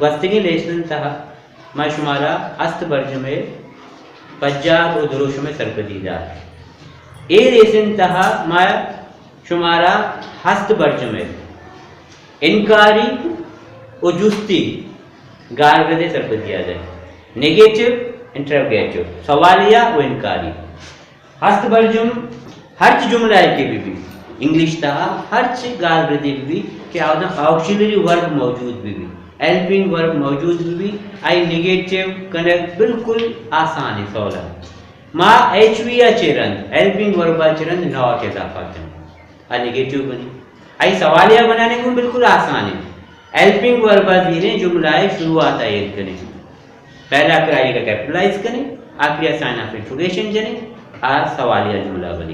گوستگیں لیسن تہا ما شمارا ہست برجم ءِ پجار و دروشم ءِ سرپدی دات۔ اے لیسن تہا ما شمارا ہست برجم ءِ انکاری و جستی گالرد ءِ سرپدی ءَ دئیں۔ نیگیٹو، انٹروگیٹو، سوالیہ و انکاری۔ ہست برجم ہرچ جملہ ءَ کہ بہ بی، انگلش تہا ہرچ گالردے بہ بی کہ آودا آکسیلری ورب موجود بہ بی، ہیلپنگ ورب موجود بہ بی، آئی نیگیٹو کنگ بالکل آسان ایں، سولا۔ ما ایچ وی ءَ چہ رند، ہیلپنگ ورب ءَ چہ رند ناٹ اضافہ کنیں، آ نیگیٹو بنی۔ آئی سوالیہ بنانے گوں بالکل آسان ایں۔ ہیلپنگ ورب ءَ زیریں، جملہ ءِ شروعات ءَ ایر کنیں۔ پہلا کرا آئی ءَ کیپٹلائز کنیں، آخری ءَ سائن آف انٹروگیشن جنیں، آ سوالیہ جملہ بنی۔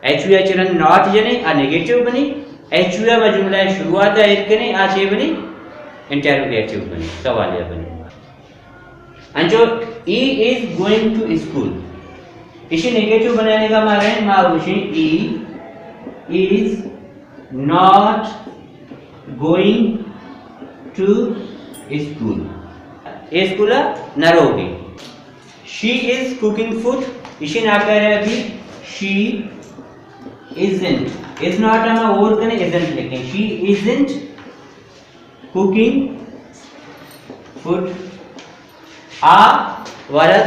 ایچ وی ءَ چہ رند ناٹ جنیں، آ نیگیٹو بنی۔ ایچ وی ءَ ما جملہ ءِ شروعات ءَ ایر کنیں، آ چے بنی؟ انٹروگیٹو بنی، سوالیہ بنی۔ انچو، he is going to school۔ ایشی نیگیٹو بنانے گا ما رہیں، ما گوشیں he is not going to school۔ اے اسکول ءَ نہ روگی۔ She is cooking food۔ ایشی ناکارہ بی، she isn't۔ is not ءَ ما اور کنیں، isn't لکھیں۔ She isn't cooking food۔ آ ورگ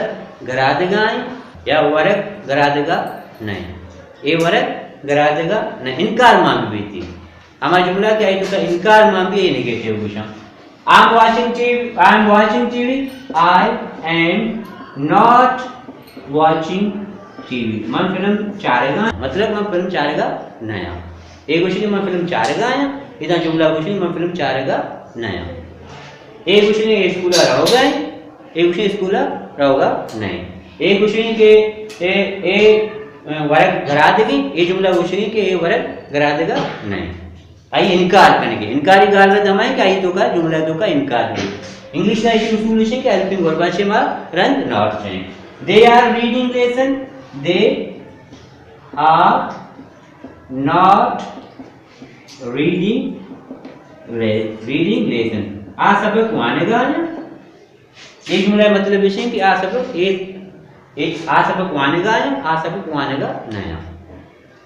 گرادگا ایں یا ورگ گرادگا نہ ایں؟ اے ورگ گرادگا نہ، انکار مان بیتی۔ ہما جملہ کہ آئی توکا انکار مان بی، اے نیگیٹو گوشاں۔ I am watching T V، I am watching T V، I am not watching T V۔ من فلم چارگا، مطلب من فلم چارگا نہ آں۔ اے گوشی کہ من فلم چارگا آں، ادا جملہ گوشی من فلم چارگا نہ آں۔ اے گوشی اے اسکول ءَ روگا ایں، اے گوشی اسکول ءَ روگا نہ ایں۔ اے گوشی کہ اے، اے ورگ گرادگی، اے جملہ گوشی کہ اے ورگ گرادگا نہ ایں۔ آئی انکار کنگی، انکاری گالرد ہما ایں کہ آئی توکا جملہ توکا انکار کنگی۔ انگلش ءَ ایشی اصول ایش ایں کہ ہیلپنگ ورب ءَ چہ ما رند ناٹ جنیں۔ They are reading lesson، they are not reading le-, reading lesson۔ آ سبق وانگا نہ ایں۔ اے جملہ ءِ مطلب ایش ایں کہ آ سبق، اے، اے، آ سبق وانگا ایں، آ سبق وانگا نہ ایں۔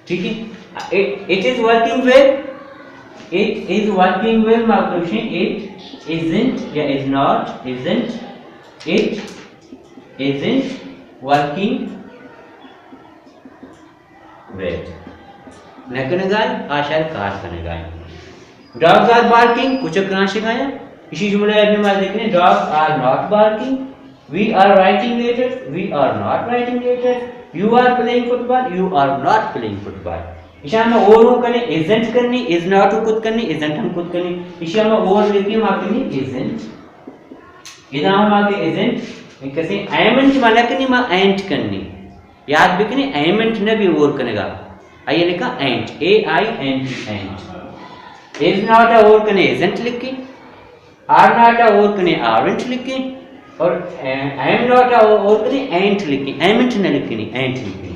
ٹھیک ہے؟ It, it is working well۔ It is working well، ما گوشیں it isn't یا is not، isn't، it isn't working well۔ نہ کنگا ایں، آ شر کار کنگا ایں۔ Dogs are barking، کچک رانشگا ایں۔ ایشی جملہ ءَ ما دیکھیں، dogs are not barking۔ We are writing letters، we are not writing letters۔ You are playing football، you are not playing football۔ ایشاں ما اور کنیں، isn't کنی، is not کت کنی، isn't ہم کت کنی۔ ایشاں ما اور دیکھیں، ما کنی isn't۔ ادا ہم آگے isn't، کسے am انت ما نہ کنی، ما ain't کنی۔ یاد بکنی، am انت نہ بی اور کنگا۔ آئی لکھا ain't، A I N T، ain't۔ Is not ءَ اور کنے، isn't لکھی۔ Are not ءَ اور کنے، aren't لکھی۔ اور، اے، am not ءَ اور کنے، ain't لکھی۔ Am انت نہ لکھنی، ain't لکھی۔